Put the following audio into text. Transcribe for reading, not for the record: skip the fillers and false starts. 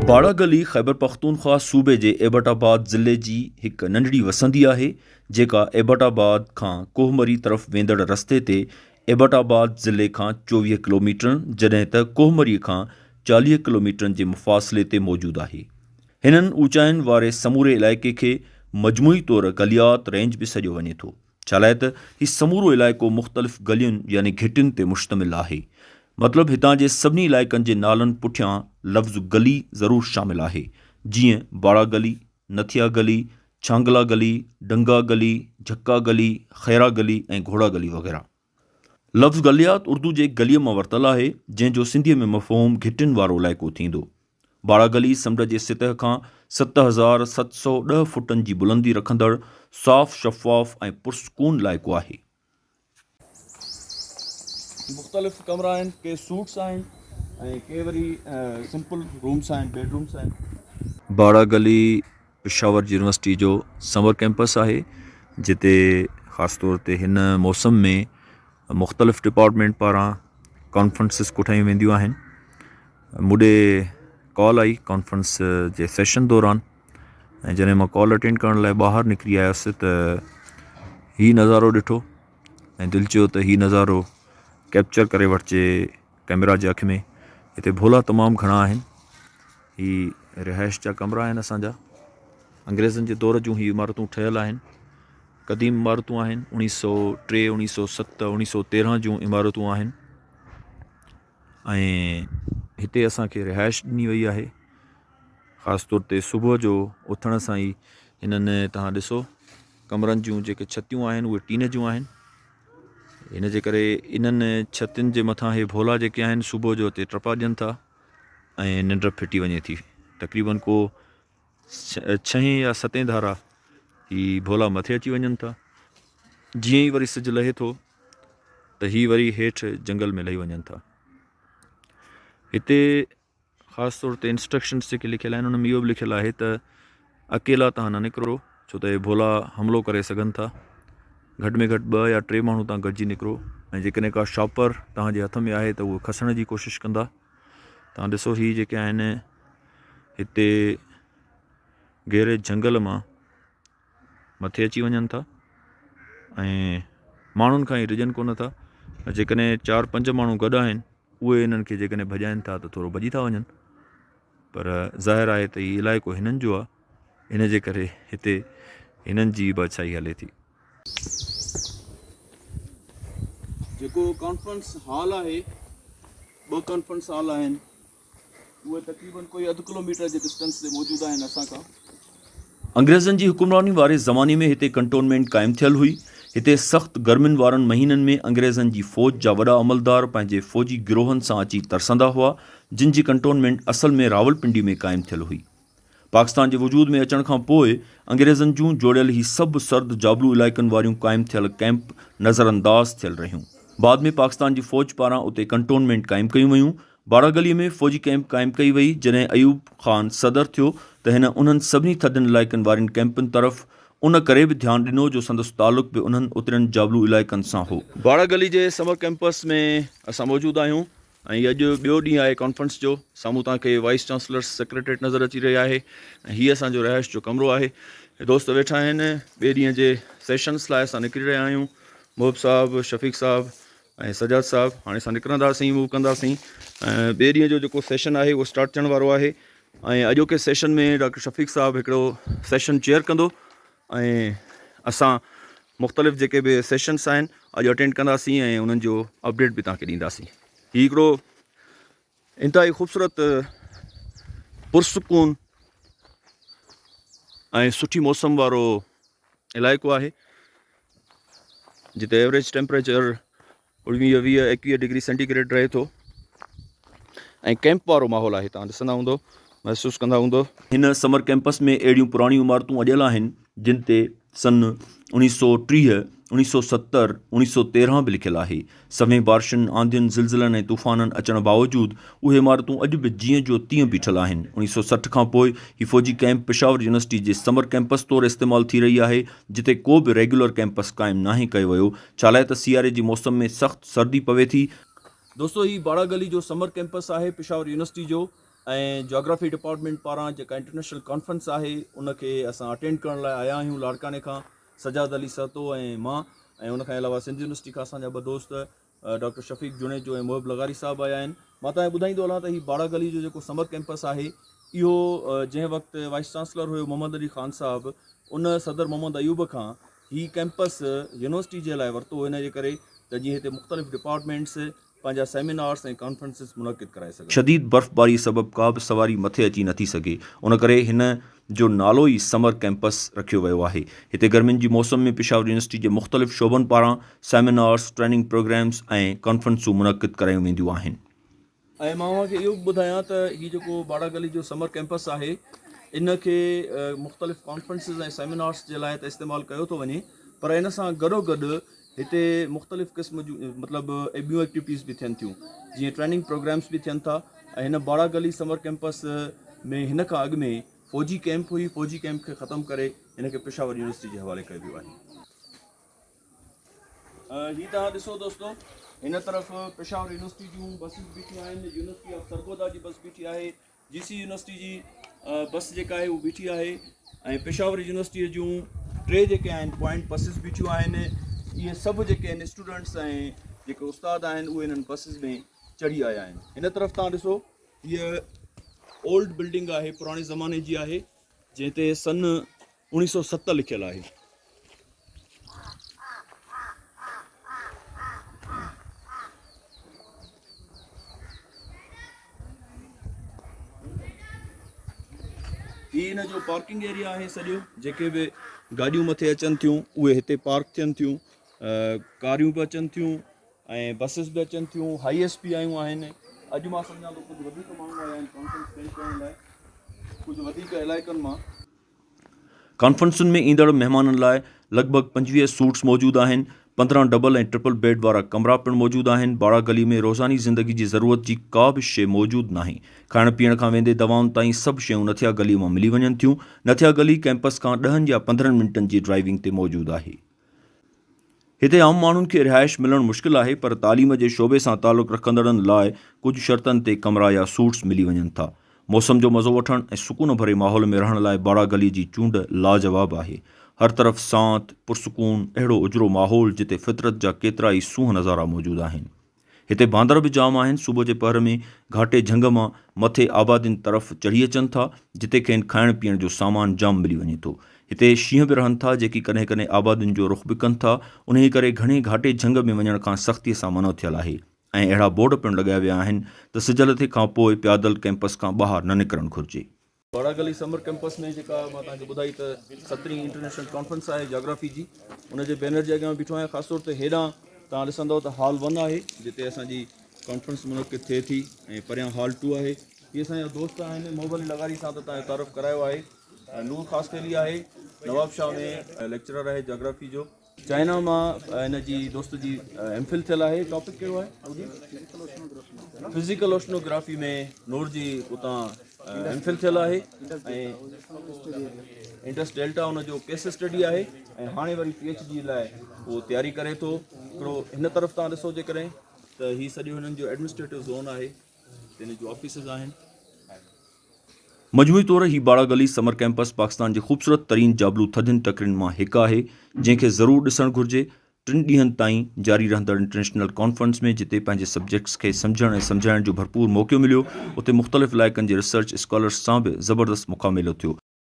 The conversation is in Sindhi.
باڙا گلي خيبرپختونخوا صوبي جي ايبٽ آباد ضلعي جي هڪ ننڍڙي وسندي آهي، جيڪا ايبٽ آباد کان ڪوهه مري طرف ويندڙ رستي تي ايبٽ آباد ضلعي کان 24 ڪلوميٽرن جڏهن ته ڪوهه مري کان 40 ڪلوميٽرن جي مفاصلي تي موجود آهي. هنن اوچاين واري سموري علائقي کي مجموعي طور گليات رينج به سڏيو وڃي ٿو. ڇالاء ته هي سمورو علائقو مختلف گلين يعني گهٽين تي مشتمل آهي. مطلب هتان جي سڀني علائقن جي نالن پٺيان لفظ گلي ضرور شامل آهي، جيئن باڙا گلي، نٿيا گلي، ڇانگلا گلي، ڊنگا گلي، جهڪا گلي، خيرا گلي ۽ گهوڙا گلي وغيره. لفظ گليات اردو جي گليء مان ورتل آهي، جنهن جو سنڌيء ۾ مفهوم گهٽين وارو علائقو ٿيندو. باڙاگلي سمنڊ جي سطح کان 7710 فوٽن جي بلندي رکندڙ صاف شفاف ۽ پرسڪون علائقو آهي. مختلف ڪمرا آهن، ڪي سوٽس آهن ۽ ڪي وري سمپل رومس آهن، بيڊ رومس آهن. باڙاگلي پشاور يونيورسٽي جو سمر ڪئمپس آهي جتي خاص طور تي هن موسم ۾ مختلف ڊپارٽمينٽ پاران ڪانفرنسز ڪوٺايون وينديون آهن مون ڏي ڪال آئي ڪانفرنس جي سيشن دوران ۽ جڏهن مان ڪال اٽينڊ ڪرڻ لاء ٻاهر نڪري آيس ته هي نظارو ڏٺو ۽ دل چيو ته هي نظارو ڪيپچر ڪري وٺجي ڪئميرا جي اک ۾ هتي ڀولا تمام گهڻا آهن هي رهائش جا ڪمرا آهن اسان جا انگريزن جي دور جون هي عمارتون ٺهيل آهن قديم عمارتون آهن اوڻيهه سو ٽي اوڻيهه سو ست اوڻيهه سو تيرهن جون عمارتون آهن ۽ هتي اسانکي رهائش ڏني وئي آهي خاص طور تي صبح جو اٿڻ سان ئي هنن تهان ڏسو ڪمرن جون جيڪي ڇتيون آهن اهي ٽين جون آهن ان جي ڪري انهن ڇتين جي مٿان هي ڀولا جيڪي آهن صبح جو اتي ٽپا ڏين ٿا ۽ ننڊ ڦٽي وڃي ٿي. تقريبن ڪو ڇهين يا ستين ڌارا هي ڀولا مٿي اچي وڃن ٿا. جيئن ئي وري سج لهي ٿو ته هي وري هيٺ جنگل ۾ لهي وڃن ٿا. هتي خاص طور تي انسٽرڪشنس جيڪي لکيل آهن ان ۾ اهو به لکيل آهي ته اڪيلا توهان نه نڪرو ڇو ته اهي ڀولا حملو ڪري سگهن ٿا. گهٽ ۾ گهٽ ٻه يا ٽي ماڻهو توهان گڏجي نڪرو ۽ جيڪڏهن ڪا شاپر توهان جي هٿ ۾ آهي ته اهو کسڻ جي ڪوشش ڪندا. توهان ڏسو هي جيڪي آهن هتي گهري جهنگل مان مٿي اچي وڃن ٿا ۽ ماڻهن کان هي ڊڄن ڪونه ٿا جيڪڏهن چار پنج ماڻهو گڏ آهن اهي انهن کي جيڪڏهن ڀڄائن ٿا ته ٿورو ڀڄي ٿا وڃن پر ظاهر آهي ته هي علائقو هنن جو آهي ان جي ڪري هتي هنن جي بادشاهي هلي ٿي. جيڪو ڪانفرنس هال آهي ٻه ڪانفرنس هال آهن اهي تقريبن ڪوئي اڌ ڪلوميٽر جي ڊسٽنس تي موجود آهن اسان کان. انگريزن جي حڪمراني واري زماني ۾ هتي ڪنٽونمينٽ قائم ٿيل هئي. هتي سخت گرمين وارن مهينن ۾ انگريزن جي فوج جا وڏا عملدار پنهنجي فوجي گروهن سان اچي ترسندا هئا، جن جي ڪنٽونمينٽ اصل ۾ راولپنڊي ۾ قائم ٿيل هئي. پاڪستان جي وجود ۾ اچڻ کان پوء انگريزن جون جوڙيل هي سڀ سرد جابلو علائقن واريون قائم ٿيل ڪئمپ نظرانداز ٿيل رهيون. بعد ۾ پاڪستان جي فوج پاران اتي ڪنٽونمينٽ قائم ڪيون ويون. باڙاگلي ۾ فوجي ڪئمپ قائم ڪئي وئي. جڏهن ايوب خان صدر ٿيو ته هن انهن سڀني ٿڌن علائقن وارين ڪئمپن طرف ان ڪري به ڌيان ڏنو جو سندس تعلق به انهن اترين جابلو علائقن سان هو. باڙاگلي جي سمر ڪئمپس ۾ اسان موجود آهيون. ۽ اڄ ٻيو ڏينهن آهي ڪانفرنس جو سامهون توهان کي وائيس چانسلر سيڪريٽريٽ نظر اچي رهي آهي ۽ هي اسان جو رهائش جو ڪمرو آهي دوست ويٺا آهن ٻئي ڏينهن جي سيشنس لاء اسان نڪري رهيا آهيون محب صاحب شفيق صاحب ۽ سجاد صاحب هاڻي اسان نڪرنداسين موو ڪنداسين ۽ ٻئي ڏينهن جو جيڪو سيشن آهي اهو اسٽارٽ ٿيڻ وارو آهي ۽ اڄوڪي سيشن ۾ ڊاڪٽر شفيق صاحب هڪڙو سيشن چيئر ڪندو ۽ اسان مختلف جيڪي به سيشنس آهن اڄ اٽينڊ ڪنداسين ۽ انهن جو اپڊيٽ به توهان کي ڏينداسين هي هڪڙو انتهائي خوبصورت پرسڪون ۽ سٺي موسم وارو علائقو آهي جتي ايوريج ٽيمپريچر اڻويهه، ويهه، ايڪويهه ڊگري سينٽي گريڊ رهي ٿو ۽ ڪئمپ وارو ماحول آهي توهان ڏسندا هوندو محسوس ڪندا هوندو. هن سمر ڪئمپس ۾ اهڙيون پراڻيون عمارتون اڏيل آهن جن تي سن اوڻيهه سو 30، اوڻيهه سو 70، اوڻيهه سو 13 به لکيل آهي. سوين بارشن، آنڌين، زلزلن ۽ طوفانن اچڻ باوجود اهي عمارتون اڄ به جيئن جو تيئن بيٺل آهن. اوڻيهه سو 60 کان پوء هي فوجي ڪئمپ پشاور يونيورسٽي جي سمر ڪئمپس طور استعمال ٿي رهي آهي جتي ڪو به ريگيولر ڪئمپس قائم ناهي ڪيو ويو ڇالاء ته سياري جي موسم ۾ سخت سردي پوي ٿي. دوستو هي باڙا گلي جو سمر ڪيمپس آهي پشاور يونيورسٽي جو ۽ جاگرافي ڊپارٽمينٽ پاران جيڪا انٽرنيشنل ڪانفرنس آهي ان کي اسان اٽينڊ ڪرڻ لاء آيا آهيون لاڙڪاڻي کان سجاد علي سهتو ۽ مان ۽ ان کان علاوه سنڌ يونيورسٽي کان اسان جا ٻه دوست ڊاڪٽر شفيق جوڻيجو ۽ محب لغاري صاحب آيا آهن. مان توهان کي ٻڌائيندو هلان ته هي باڙا گلي جو جيڪو سمر ڪيمپس آهي اهو جنهن وقت وائيس چانسلر هيو محمد علي خان صاحب ان صدر محمد ايوب کان هي ڪيمپس يونيورسٽي جي لاء ورتو ان جي ڪري ته جيئن هتي مختلف ڊپارٽمينٽس پنهنجا سيمينارس ۽ ڪانفرنسز منعقد ڪرائي سگهن. شديد برفباري سبب ڪا به سواري مٿي اچي نٿي سگهي، ان ڪري هن جو نالو ئي سمر ڪيمپس رکيو ويو آهي. هتي گرمين جي موسم ۾ پشاور يونيورسٽي جي مختلف شعبن پاران سيمينارز، ٽريننگ پروگرامز ۽ ڪانفرنسون منعقد ڪرايون وينديون آهن. ۽ مان اوهان کي اهو به ٻڌايان ته هي جيڪو باڙا گلي جو سمر ڪيمپس آهي ان کي مختلف ڪانفرنسز ۽ سيمينارز جي لاء ته استعمال ڪيو ٿو وڃي پر ان سان گڏو گڏ هتي مختلف قسم جون مطلب ٻيون ايڪٽيوٽيز به ٿين ٿيون جيئن ٽريننگ پروگرامز به ٿين ٿا ۽ هن باڙا گلي سمر ڪيمپس ۾ هن کان اڳ ۾ فوجي ڪيمپ هئي فوجي ڪيمپ کي ختم ڪري هن کي پشاور يونيورسٽي جي حوالي ڪيو ويو آهي. هي توهان ڏسو دوستو هن طرف پشاور يونيورسٽي جون بسز بيٺيون آهن يونيورسٽي آف سرگودا جي بس بيٺي آهي جي سي يونيورسٽي جي بس جيڪا آهي اها بيٺي آهي ۽ پشاور يونيورسٽي جون ٽي جيڪي آهن پوائنٽ بسز بيٺيون آهن اهي سڀ جيڪي آهن اسٽوڊنٽس ۽ جيڪي استاد آهن اهي انهن بسز ۾ چڙهي آيا آهن هن طرف توهان ڏسو هيء اولڊ بلڊنگ آهي پراڻي زماني جي آهي جنهن تي سن 1907 لکيل آهي. هي ان جو پارڪنگ ايريا آهي سڄو جيڪي به گاڏيون مٿي اچن ٿيون اهي هتي پارڪ ٿين ٿيون ڪاريون به اچن ٿيون ۽ بسز به اچن ٿيون هائي ايس به آيون آهن اڄ مان سمجهان ٿو ڪجهه وڌيڪ ماڻهو آيا آهن ڪانفرنس اٽينڊ ڪرڻ لاء ڪجهه وڌيڪ علائقن مان. ڪانفرنسن ۾ ايندڙ مهمانن لاء لڳ ڀڳ 25 سوٽس موجود آهن، 15 ڊبل ۽ ٽرپل بيڊ وارا ڪمرا پڻ موجود آهن، باڙا گلي ۾ روزاني زندگي جي ضرورت جي ڪا به شيء موجود ناهي، کائڻ پيئڻ کان ويندي دوائن تائين سڀ شيون نٿيا گلي مان ملي وڃن ٿيون، نٿيا گلي ڪئمپس کان ڏهن يا 15 منٽن جي ڊرائيونگ تي موجود آهي. هتي عام ماڻهن کي رهائش ملڻ مشڪل آهي پر تعليم جي شعبي سان تعلق رکندڙن لاء ڪجهه شرطن تي ڪمرا يا سوٽس ملي وڃن ٿا. موسم جو مزو وٺڻ ۽ سڪون ڀري ماحول ۾ رهڻ لاء باڙا گلي جي چونڊ لاجواب آهي. هر طرف سانت، پرسڪون، اهڙو اجرو ماحول جتي فطرت جا ڪيترائي سونهن نظارا موجود آهن. هتي باندر به جام آهن، صبح جي پهر ۾ گهاٽي جهنگ مان مٿي آبادين طرف چڙهي اچن ٿا، جتي کين کائڻ پيئڻ جو سامان جام ملي وڃي ٿو. هتي شينهن به رهن ٿا، جيڪي ڪڏهن ڪڏهن آبادين جو رخ به ڪن ٿا، انهيء ڪري گهڻي گهاٽي جهنگ ۾ وڃڻ کان سختيء سان منع ٿيل آهي ۽ اهڙا بورڊ پڻ لڳايا ويا آهن ته سج لٿي کان پوء پيادل ڪئمپس کان ٻاهر نه نڪرڻ گهرجي. باڙا گلي سمر ڪئمپس ۾ جيڪا مان توهان کي ٻڌائي ته سترهين انٽرنيشنل ڪانفرنس آهي جاگرافي جي ان جي بينر جي اڳيان بيٺو آهيان خاص طور تي هيڏانهن توهان ڏسندو ته هال ون آهي جتي اسان جي ڪانفرنس منعقد ٿئي ٿي ۽ پريان هال ٽو آهي هي اسان جا دوست آهن محب علي لغاري سان ته توهان جو تعارف ڪرايو آهي نور خاصخيلي آهي نواب شاهه ۾ ليڪچرر آهي جاگرافي جو چائنا مان هن جي دوست جي ايم فل ٿيل آهي ٽاپڪ ڪهڙو آهي فزيڪل اوشنوگرافي ۾ نور جي اتان ايم فل ٿيل آهي ۽ انڊس ڊيلٽا ان جو ڪيس اسٽڊي آهي ۽ هاڻي وري پي ايڇ ڊي لاء هو تياري ڪري ٿو هڪڙو هن طرف تان ڏسو جيڪڏهن ته هي سڄو هنن جو ايڊمنسٽريٽو زون آهي هن جو آفيسز آهن مجموعي طور هي باڙا گلي سمر ڪئمپس پاڪستان جي خوبصورت ترين جابلو ٿڌين ٽڪرين مان هڪ آهي، جنهن کي ضرور ڏسڻ گهرجي. ٽن ڏينهن تائين جاري رهندڙ انٽرنيشنل ڪانفرنس ۾ جتي پنهنجي سبجيڪٽس کي سمجهڻ ۽ سمجهائڻ جو ڀرپور موقعو مليو، اتي مختلف علائقن جي ريسرچ اسڪالرس سان به زبردست مکاميلو ٿيو.